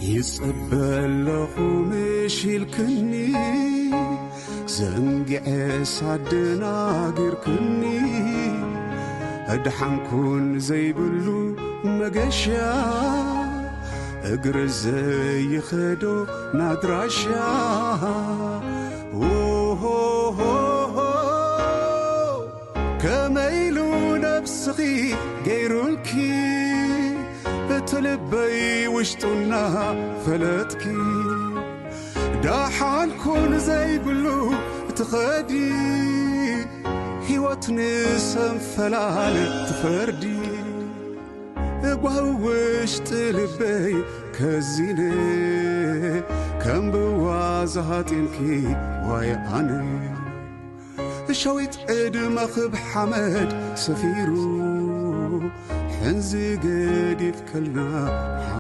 ይጽበ ኣለኹ ምሽ ኢልክኒ፣ ዘንግዐ ሳደናጊርክኒ፣ ኣድሓንኩን ዘይብሉ መገሻ፣ እግሪ ዘይኸዶ ናድራሻ። ዎሆሆሆ፣ ከመይ ኢሉ ነብስኺ ገይሩልኪ፣ እቲ ልበይ ውሽጡና ፈለጥኪ። ዳሓን ኩን ዘይብሉ ትኸዲ፣ ህይወት ንሰንፈላል ትፈርዲ። እጓህ ውሽጢ ልበይ ከዚነ፣ ከም ብዋ ዝሃጢንኪ ዋይ ኣነ። ሸዊት ዕድመ ክብ ሓመድ ሰፊሩ፣ ሕንዚ ገዲፍከልና